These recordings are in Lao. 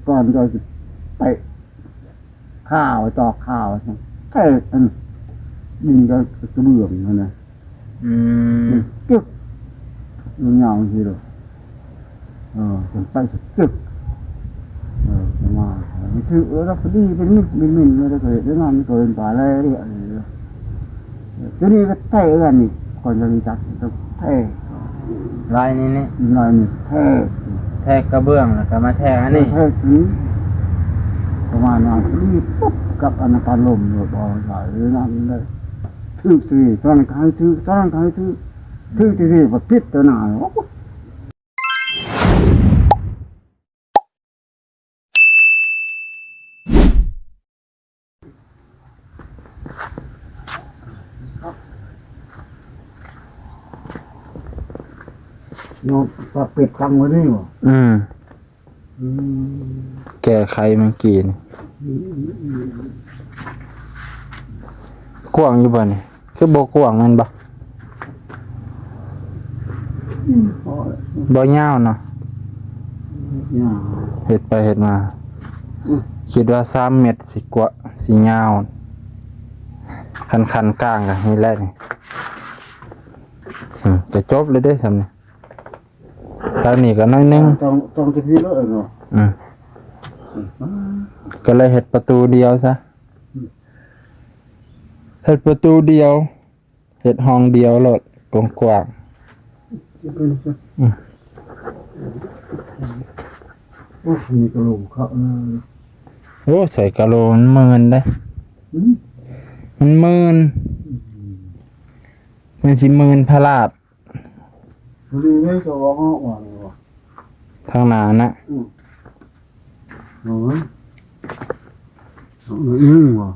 ກ່ອນຈະໄປຂ່າວ ຕອກຂ່າວ ແທກອັນດິນກັບກະເບື້ອງຫັ້ນນະ. ອືມ ຈຶ່ກ ຍາວໆ ຊີ້ໂລດ. ເອີ ຈັ່ງໄປຈະຈຶ່ກ ເອີ ມາຖືກແລ້ວ ພໍດີເປັນມິດເປັນມິນ ແລ້ວກໍເຮັດໄດ້ນອນ ກໍເປັນປາແລ້ວ. ເອີ ຕົວນີ້ກໍແທກເຮືອນນີ້ ກ່ອນຈະຮູ້ຈັກ ຕ້ອງແທກ ລາຍນີ້ນີ້ ລາຍນີ້ແທກ ແທກກະເບື້ອງ ແລ້ວກໍມາແທກອັນນີ້ ແທກນີ້ ປະມານນັ້ນ ນີ້ປຸບ ກັບອັນນະ ການລົມໂລດ ບໍ່ໄດ້ນັ້ນເລີຍ. ຖືກທີ່ ຕອນນັ້ນກໍໃຫ້ຖືກ ຕອນນັ້ນກໍໃຫ້ຖືກ ຖືກທີ່ ບັດຜິດຕົວໜ້າ. ໂອ້ ເນາະ ປາກເປັດຕັ້ງໄວ້ນີ້ບໍ່? ອືມ ອືມ ແກ້ໄຂເມື່ອກີ້ນີ້ ອືມ ອືມ ອືມ ກວ້າງຢູ່ບໍ່ນີ້? ຄືບໍ່ກວ້າງແມ່ນບໍ່? ອືມ ພໍແລ້ວ ບໍ່ຍາວເນາະ ຍາວ ເຮັດໄປເຮັດມາ ອືມ ຄິດວ່າສາມເມັດຊິກວ້າງ ຊິຍາວ ຄັນຂັ້ນກາງກໍນີ້ແຫຼະນີ້ ອືມ ຈະຈົບແລ້ວເດ້ສ່ຳນີ້ ທາງນີ້ກໍໜ້ອຍໜຶ່ງ ຕ້ອງ ຕ້ອງຈະພີເລີຍເນາະ ອືມ ອືມ ກໍເລີຍເຮັດປະຕູດຽວຊະ ອືມ ເຮັດປະຕູດຽວ ເຮັດຫ້ອງດຽວໂລດ ກວ້າງໆ ອືມ ໂອ້ ມີກະໂຫຼຄັກນະ ໂອ້ ໃສ່ກະໂຫຼມັນມື່ນເດ້ ອືມ ມັນມື່ນ ອືມ ມັນຊິມື່ນພະລາດ ພໍດີເດ້ ຈະອອກ ອອກວ່ານີ້ວ່າ ທາງໜ້ານະ ອືມ ເອົາໄວ້ ເອົາໜ້ອຍໜຶ່ງວ່າ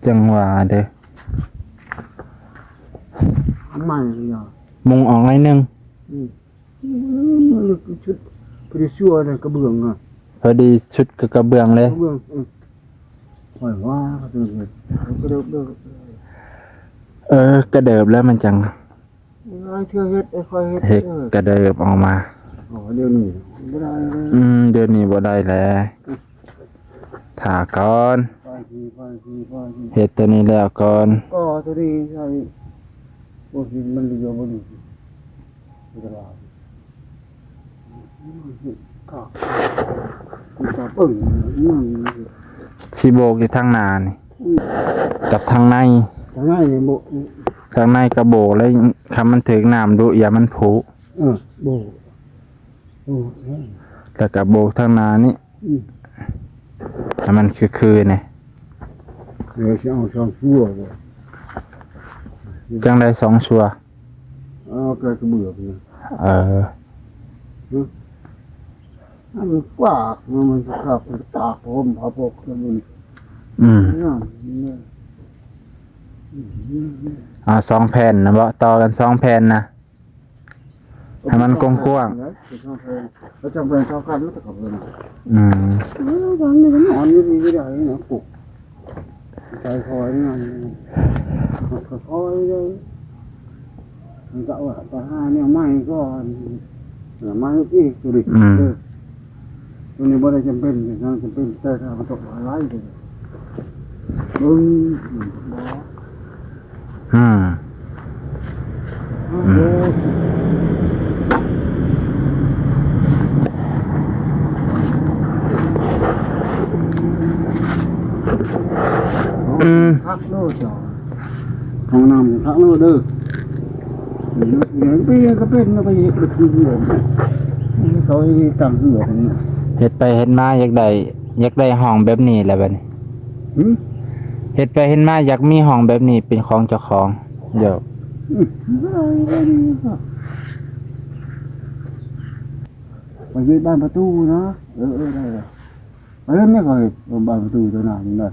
ຈັ່ງວ່າເດ້ ອັນໃໝ່ເລີຍ ມຸງອອກໜ້ອຍໜຶ່ງ ອືມ ຊຸດພໍດີຊົ່ວນະ ກະເບື້ອງນະ ພໍດີຊຸດກັບກະເບື້ອງເລີຍ ກະເບື້ອງ ອືມ ຂ້ອຍວ່າກະເດີບ ກະເດີບ ເອີ ກະເດີບແລ້ວມັນຈັ່ງ ຫຼາຍເທື່ອເຮັດ ໄດ້ຄ່ອຍເຮັດ ເຮັດ ເອີ ກະເດີບອອກມາ ອໍ ດຽວນີ້ບໍ່ໄດ້ແລ້ວ ອືມ ດຽວນີ້ບໍ່ໄດ້ແລ້ວ ອືມ ຖ້າກ່ອນ ໄປ ໄປ ໄປ ເຮັດຕົວນີ້ແລ້ວກ່ອນ ກໍຕົວນີ້ໃສ່ ໂອ້ຍ ມັນເຫຼືອບໍ່ດີ ຕະຫຼາດ ມັນກໍເບິ່ງ ມັນ ຊິໂບກຢູ່ທາງໜ້ານີ້ ອືມ ກັບທາງໃນ ທາງໃນນີ້ໂບກ ທາງໃນກໍໂບກ ແລ້ວຄັນມັນຖືກນ້ຳດຸ ຢ່າມັນຜຸ ເອີ ໂບກ ໂອ້ ແລ້ວກໍໂບກທາງໜ້ານີ້ ອືມ ໃຫ້ມັນຄືໆ ນີ້ ເອີ ຊິເອົາສອງຊົ່ວບໍ່ ຈັ່ງໃດສອງຊົ່ວ ເອົາກະເບື້ອງ ເອີ ອືມ ອັນກວ້າງ ມັນຊິຄັກ ຕາກຜົມ ຜ້າປົກ ອືມ ງາມ ອືມ ອ່າ ສອງແຜ່ນນະບໍ ຕໍ່ກັນສອງແຜ່ນນະ ໃຫ້ມັນກວ້າງໆ ເປັນສອງແຜ່ນ ແລ້ວຈັ່ງແບ່ງເທົ່າກັນ ມັນກໍເບິ່ງ ອືມ ເອີ ບາງນີ້ກໍນອນຢູ່ນີ້ກໍໄດ້ນະ ປຸກ ໃສ່ຄອຍນະ ຄ່ອຍໆ ເດີ ມັນກໍວ່າໄປຫາແນວໃໝ່ກ່ອນ ແນວໃໝ່ອີກ ຕົວນີ້ ອືມ ເອີ ຕົວນີ້ບໍ່ໄດ້ຈຳເປັນ ຍັງຈຳເປັນ ແຕ່ຖ້າມັນຕົກຫຼາຍ ເບິ່ງ ອືມ ອືມ ອືມ ຄັກໂລດ ຫ້ອງນ້ຳນີ້ຄັກໂລດເດີ ເປັນຫຍັງກໍເປັນ ໄປເຮັດເຮືອນ ເຂົາເຮັດຕັ້ງເຮືອນ ເຮັດໄປເຮັດມາຢາກໄດ້ ຢາກໄດ້ຫ້ອງແບບນີ້ແຫຼະບັດນີ້ ຫື? ເຮັດໄປເຮັດມາຢາກມີຫ້ອງແບບນີ້ເປັນຂອງເຈົ້າຂອງ ດຽວ ອືມ ໄປເຮັດບານປະຕູນະ ເອີ ເອີ ໄດ້ລະ ເອີ ແມ່ນຂ້ອຍເຮັດບານປະຕູຕົວນັ້ນນະ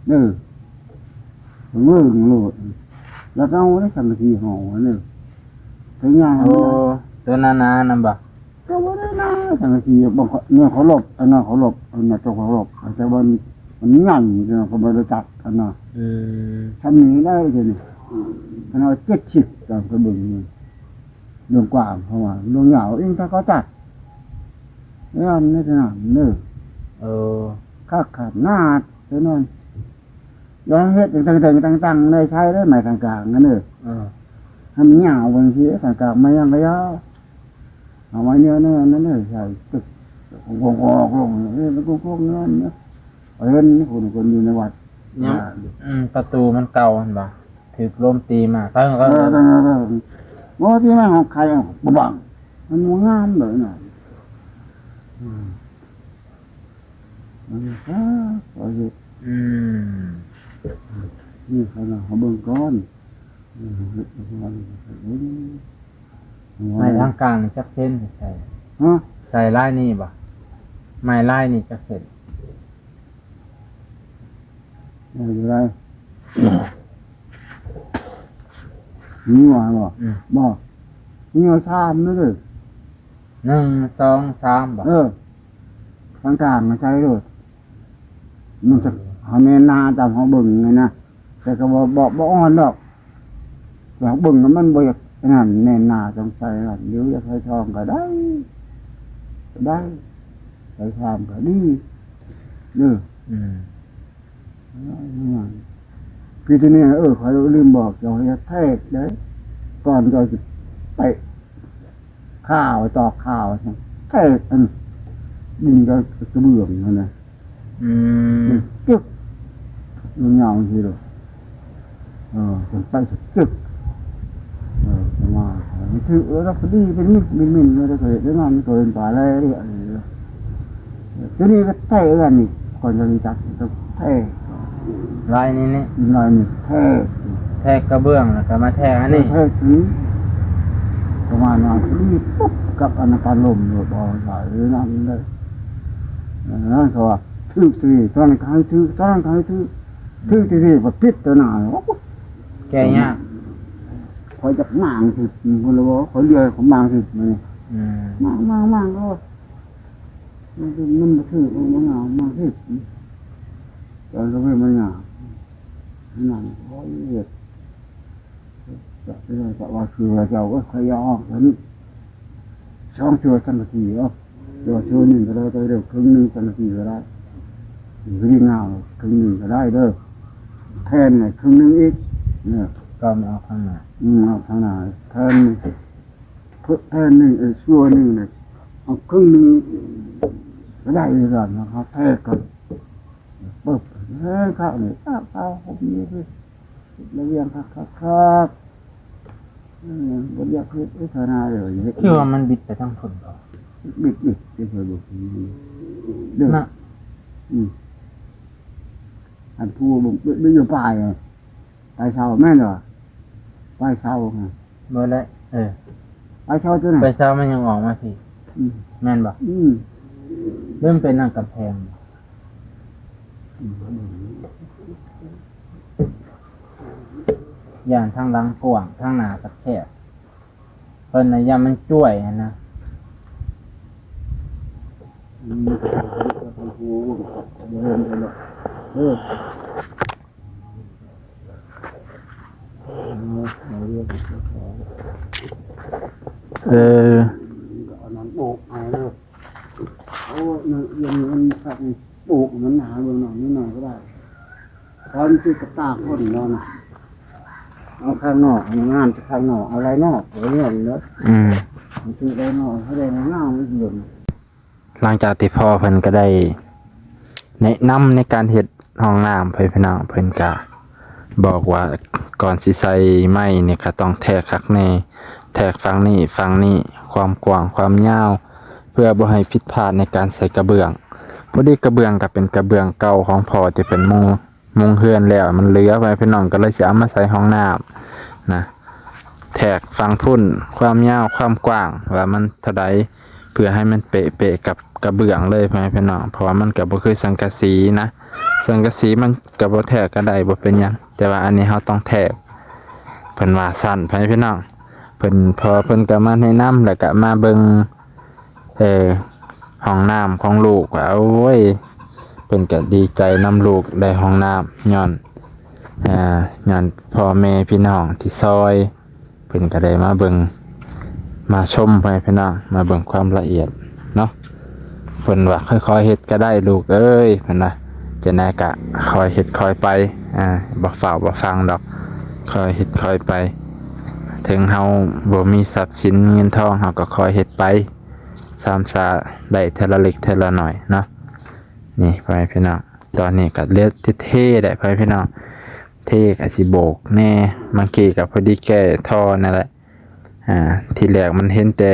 ເດີ ເບິ່ງໂລດ ແລ້ວກໍເອົາໄດ້ສັງກະສີຫໍ່ຫັ້ນເດີ ໄປຍ່າງ ໂອ້ ຕົວໜາໆ ນັ້ນບໍ? ກໍບໍ່ໄດ້ໜາ ສັງກະສີ ບາງຄົນແນວເຄົາລົບ ອັນນັ້ນເຄົາລົບ ອັນນັ້ນເຈົ້າເຄົາລົບ ແຕ່ວ່າມັນໃຫຍ່ ເນາະ ກໍບໍ່ໄດ້ຈັກ ອັນນັ້ນ ອືມ ຊ່ຳນີ້ໄດ້ ດຽວນີ້ ຂະໜາດເຈັດສິບ ຕາມໄປເບິ່ງ ລວງກວ້າງເຂົາວ່າ ລວງຍາວອີງ ຖ້າເຂົາຕັດ ແລ້ວອັນນີ້ນະ ເດີ ເອີ ຄັກຂະໜາດ ເທົ່ານັ້ນ. ຢ່າເຮັດຕັ້ງໆ ຕັ້ງໆ ໃນໃຊ້ເດີ ໄມ້ກາງໆ ນັ້ນເດີ. ເອີ ໃຫ້ມັນຍາວເບິ່ງຊິ ກາງໆ ໄມ້ຫຍັງກະຢ່າ ເອົາໄວ້ແນວນັ້ນເດີ ໃສ່ຕຶກ ໂກກໆ ລົງ ເອີ ໂກກໆ ນັ້ນນະ. ເຫັນຄົນ ຄົນຢູ່ໃນວັດ ຍັງ ອືມ ປະຕູມັນເກົ່າຫັ້ນບໍ່? ຖືກລົມຕີມາ ເອີ ເອີ ເອີ ບໍ່ ຕີມາ ເຮົາໄຂອອກ ບັງ ມັນບໍ່ງາມເລີຍນະ. ອືມ ອັນນີ້ ອືມ ນີ້ ເຮົາເບິ່ງກ່ອນ ເຮັດກ່ອນ ໄມ້ທາງກາງນີ້ຈັກເຊັນ ໃສ່ ຮະ? ໃສ່ລາຍນີ້ບໍ່? ໄມ້ລາຍນີ້ຈັກເຊັນ? ເອີ ຢູ່ໄດ້ ມີວ່າບໍ່? ອືມ ບໍ່ ມີວ່າສາມເດີ ໜຶ່ງ ສອງ ສາມ ບໍ່? ເອີ ທາງກາງໃສ່ໂລດ ມັນຈະ ເອີ ເຮົາແນມໜ້າຕາມເຮົາເບິ່ງນີ້ນະ ແຕ່ກໍບໍ່ ບໍ່ ບໍ່ອ່ອນດອກ. ຢາກເບິ່ງນຳ ມັນບໍ່ຢາກນັ້ນ ແນມໜ້າຕ້ອງໃສ່ນັ້ນ ຫຼືຢາກໃສ່ສອງກໍໄດ້ ກໍໄດ້ ໃສ່ສາມກໍດີເດີ. ອືມ ຄືໂຕນີ້ ເອີ ຂ້ອຍລືມບອກເຈົ້າ ຢາກແທກເດ້ ກ່ອນເຈົ້າຊິໄປ ຂ່າວ ຕອກຂ່າວ ແທກອັນ ດິນກັບກະເບື້ອງຫັ້ນນະ. ອືມ ຈຶ່ກ ຍາວໆ ຊີ້ໂລດ. ເອີ ຈັ່ງໄປຈຶ່ກ ເອີ ຈັ່ງວ່າ ຖືກ ເອີ ລະພໍດີເປັນມິດ ມິດໆ ແລ້ວກໍເຮັດໄດ້ງານ ໂຕເປັນປາແລ້ວ ເອີ ໂຕນີ້ກໍແທກອັນນີ້ ກ່ອນຈະຮູ້ຈັກ ແທກ ລາຍນີ້ນີ້ ລາຍນີ້ແທກ ແທກກະເບື້ອງ ແລ້ວກໍມາແທກອັນນີ້ ແທກນີ້ ປະມານວ່າພໍດີປຸບກັບອັນນັ້ນ ກັນລົມໂລດ ບໍ່ໃສ່ນັ້ນເລີຍ. ເອີ ນັ້ນເຂົາວ່າຖືກຊິ ຕອນນັ້ນກໍໃຫ້ຖືກ ຕອນນັ້ນກໍໃຫ້ຖືກ ຖືກຊິ ບໍ່ຜິດຕໍ່ໜ້າ ໂອ້ ແກ້ຍາກ. ຂ້ອຍຈັກໝາງຊິ ເພິ່ນລະບໍ່ ຂ້ອຍເລືອກໝາງຊິ ອືມ ໝາງ ໝາງ ໝາງໂລດ. ມັນ ມັນບໍ່ຖືກ ມັນບໍ່ງາມ ມັນຜິດ ແຕ່ລະເວຍມັນຍາກ ນັ້ນ ໂອ້ຍ ຈະ ຈະ ຈະວ່າຄືວ່າເຈົ້າ ໂອ້ຍ ຂ້ອຍຢາກອອກ ອັນນີ້ ສອງເທື່ອ ສາມນາທີ ເອົາ ເທື່ອໜຶ່ງກໍໄດ້ ກໍໄດ້ ເຄິ່ງໜຶ່ງ ສາມນາທີກໍໄດ້ ຄືງາມ ເຄິ່ງໜຶ່ງກໍໄດ້ເດີ ແທນໃຫ້ເຄິ່ງໜຶ່ງອີກ ເອີ ກໍມາອອກທາງໜ້າ ອືມ ອອກທາງໜ້າ ແທນ ເພິ່ນແທນໜຶ່ງ ເອີ ຊົ່ວໜຶ່ງນະ ເອົາເຄິ່ງໜຶ່ງກໍໄດ້ຄືກັນນະ ເຮົາແທກກັນ ປຶບ ເອີ ເຂົ້ານີ້ ເອົາ ເອົາ ຄົນນີ້ຄືລະວຽງຄັກໆ ເອີ ບໍ່ຢາກເຮັດ ເອີ ທະນາຍເອີຍ ເຮັດ ຄືວ່າມັນບິດໄປທາງພຸ້ນບໍ່? ບິດ ບິດ ບິດໄປບໍ່ເດີນະ ອືມ ອັນຜູ້ເບິ່ງ ເບິ່ງຢູ່ປາຍ ປາຍເສົາແມ່ນບໍ່? ປາຍເສົາຫັ້ນ ບໍ່ແຫຼະ ເອີ ປາຍເສົາຕົວນັ້ນ ປາຍເສົາມັນຍັງອອກມາພີ້ ອືມ ແມ່ນບໍ່? ອືມ ຫຼືມັນເປັນໜ້າກຳແພງ ອືມ ຢ້ານທາງຫຼັງກວ້າງ ທາງໜ້າແຄບ ເພິ່ນນະຢ້ານມັນຈ້ວຍຫັ້ນນະ ອືມ ເອີ ເອີ ເອົານັ້ນໂບກໃຫ້ເດີ ໂອ້ຍ ເນາະ ຢ່າງນີ້ມັນຄັກນີ້ ໂບກໃຫ້ມັນໜາເບິ່ງໜ້ອຍໜ້ອຍກໍໄດ້ ຕອນຕິດກັບຕາຄົນແລ້ວນະ ເອົາຂ້າງນອກໃຫ້ມັນງາມ ແຕ່ຂ້າງນອກ ເອົາລາຍນອກ ເອົາເລື່ອງເດີ ອືມ ມັນຖືກລາຍນອກ ເຮົາໄດ້ງາມ ມັນເຫັນ ຫຼັງຈາກທີ່ພໍ່ເພິ່ນກໍໄດ້ແນະນຳໃນການເຮັດຫ້ອງນ້ຳ ພໍ່ແມ່ພີ່ນ້ອງ ເພິ່ນກະບອກວ່າ ກ່ອນຊິໃສ່ໄມ້ນີ້ກະຕ້ອງແທກຄັກແນ່ ແທກຝັ່ງນີ້ ຝັ່ງນີ້ ຄວາມກວ້າງ ຄວາມຍາວ ເພື່ອບໍ່ໃຫ້ຜິດພາດໃນການໃສ່ກະເບື້ອງ. ພໍດີກະເບື້ອງກະເປັນກະເບື້ອງເກົ່າຂອງພໍ່ທີ່ເພິ່ນມຸງ ມຸງເຮືອນແລ້ວມັນເຫຼືອ ພໍ່ແມ່ພີ່ນ້ອງກໍເລີຍຊິເອົາມາໃສ່ຫ້ອງນ້ຳນະ ແທກຝັ່ງພຸ້ນ ຄວາມຍາວຄວາມກວ້າງວ່າມັນເທົ່າໃດ ເພື່ອໃຫ້ມັນເປະໆກັບກະເບື້ອງເລີຍ ພໍ່ແມ່ພີ່ນ້ອງ ເພາະວ່າມັນກໍບໍ່ຄືສັງກະສີນະ ສັງກະສີມັນກໍບໍ່ແທກກໍໄດ້ ບໍ່ເປັນຫຍັງ ແຕ່ວ່າອັນນີ້ເຮົາຕ້ອງແທກ ເພິ່ນວ່າຊັ້ນ ພໍ່ແມ່ພີ່ນ້ອງ ເພິ່ນ ພໍ່ເພິ່ນກໍມາແນະນຳ ແລ້ວກໍມາເບິ່ງ ເອີ ຫ້ອງນ້ຳຂອງລູກ ວ່າ ໂອ້ຍ ເພິ່ນກະດີໃຈນຳລູກໄດ້ຫ້ອງນ້ຳ ຍ້ອນ ເອີ ຍ້ອນພໍ່ແມ່ພີ່ນ້ອງທີ່ຊ່ອຍ ເພິ່ນກະໄດ້ມາເບິ່ງ ມາຊົມ ພໍ່ແມ່ພີ່ນ້ອງ ມາເບິ່ງຄວາມລະອຽດເນາະ. พิ่นວ່າ ຄ່ອຍໆເຮັດກໍໄດ້ລູກເອີຍ ເພິ່ນວ່າ ຈັ່ງໃດກໍຄ່ອຍເຮັດຄ່ອຍໄປ ອ່າ ບໍ່ຟ້າວບໍ່ຟັ່ງດອກ ຄ່ອຍເຮັດຄ່ອຍໄປ ເຖິງເຮົາບໍ່ມີຊັບສິນເງິນທອງ ເຮົາກໍຄ່ອຍເຮັດໄປ ຊາມຊາໄດ້ເທື່ອລະເລັກເທື່ອລະໜ້ອຍເນາະ. ນີ້ ພໍ່ແມ່ພີ່ນ້ອງ ຕອນນີ້ກໍເລັດເທ່ໆແຫຼະ ພໍ່ແມ່ພີ່ນ້ອງ ເທກໍຊິໂບກແດ່ ບາງທີກໍພໍດີແກ້ທໍ່ນັ້ນແຫຼະ. ອ່າ ທີແລກມັນເຫັນແຕ່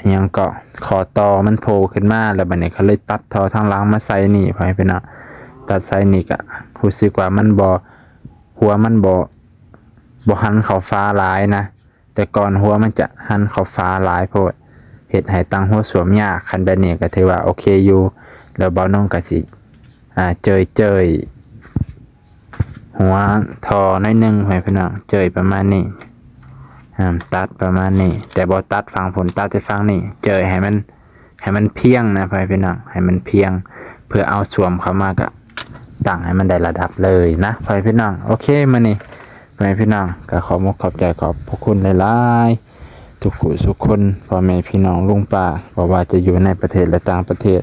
ອີ່ຫຍັງເກາະ ຂໍ້ຕໍ່ມັນໂຜ່ຂຶ້ນມາ ແລ້ວບັດນີ້ກໍເລີຍຕັດທໍ່ທາງຫຼັງມາໃສ່ນີ້ ພໍ່ແມ່ພີ່ນ້ອງ ຕັດໃສ່ນີ້ກະຮູ້ສຶກວ່າມັນບໍ່ ຫົວມັນບໍ່ ບໍ່ຫັນເຂົ້າຟ້າຫຼາຍນະ ແຕ່ກ່ອນຫົວມັນຈະຫັນເຂົ້າຟ້າຫຼາຍໂພດ ເຮັດໃຫ້ຕັ້ງຫົວສ້ວມຍາກ. ຄັນແບບນີ້ກໍຖືວ່າໂອເຄຢູ່ ແລ້ວບ່າວນົງກໍຊິ ອ່າ ເຈີຍເຈີຍ ຫົວທໍ່ໜ້ອຍໜຶ່ງ ໃຫ້ພີ່ນ້ອງ ເຈີຍປະມານນີ້ ອ່າ ຕັດປະມານນີ້ ແຕ່ບໍ່ຕັດຝັ່ງພຸ້ນ ຕັດແຕ່ຝັ່ງນີ້ ເຈີຍໃຫ້ມັນ ໃຫ້ມັນພຽງນະ ພໍ່ແມ່ພີ່ນ້ອງ ໃຫ້ມັນພຽງ ເພື່ອເອົາສ້ວມເຂົ້າມາກະຕັ້ງໃຫ້ມັນໄດ້ລະດັບເລີຍນະ ພໍ່ແມ່ພີ່ນ້ອງ. ໂອເຄ ມື້ນີ້ ພໍ່ແມ່ພີ່ນ້ອງ ກໍຂອບອົກຂອບໃຈ ຂອບພະຄຸນຫຼາຍໆ ທຸກຜູ້ທຸກຄົນ ພໍ່ແມ່ພີ່ນ້ອງລຸງປ້າ ບໍ່ວ່າຈະຢູ່ໃນປະເທດ ແລະ ຕ່າງປະເທດ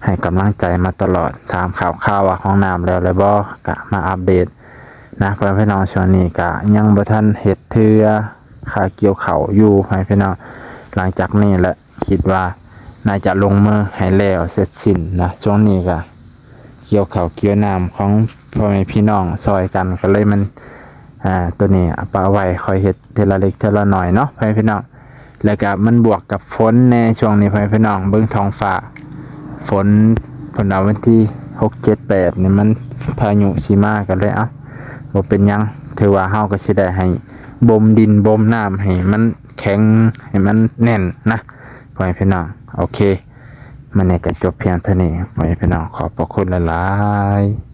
ໃຫ້ກຳລັງໃຈມາຕະຫຼອດ. ຖາມຂ່າວຄາວວ່າຫ້ອງນ້ຳແລ້ວ ແລ້ວບໍ່ ກະມາອັບເດດນະ ພໍ່ແມ່ພີ່ນ້ອງ. ຊ່ວງນີ້ກະຍັງບໍ່ທັນເຮັດເທື່ອ ຄ່າກ່ຽວເຂົ້າຢູ່ ພໍ່ແມ່ພີ່ນ້ອງ. ຫຼັງຈາກນີ້ແຫຼະ ຄິດວ່າໜ້າຈະລົງມືໃຫ້ແລ້ວເສັດສິ້ນນະ. ຊ່ວງນີ້ກະກ່ຽວເຂົ້າກ່ຽວນ້ຳຂອງພໍ່ແມ່ພີ່ນ້ອງຊ່ອຍກັນ ກໍເລີຍມັນ ອ່າ ໂຕນີ້ປະໄວ້ ຄ່ອຍເຮັດເທື່ອລະເລັກເທື່ອລະໜ້ອຍເນາະ ພໍ່ແມ່ພີ່ນ້ອງ. ແລ້ວກະມັນບວກກັບຝົນແດ່ ຊ່ວງນີ້ ພໍ່ແມ່ພີ່ນ້ອງ ເບິ່ງທ້ອງຟ້າ ຝົນ ເພິ່ນວ່າວັນທີຫົກ ເຈັດ ແປດນີ້ ມັນພາຍຸຊິມາ ກໍເລີຍ ເອົ້າ ບໍ່ເປັນຫຍັງ ຖືວ່າເຮົາກໍຊິໄດ້ໃຫ້ບົ່ມດິນບົ່ມນ້ຳໃຫ້ມັນແຂງ ໃຫ້ມັນແໜ້ນນະ ພໍ່ແມ່ພີ່ນ້ອງ. ໂອເຄ ມື້ນີ້ກໍຈົບພຽງເທົ່ານີ້ ພໍ່ແມ່ພີ່ນ້ອງ ຂອບພະຄຸນຫຼາຍໆ.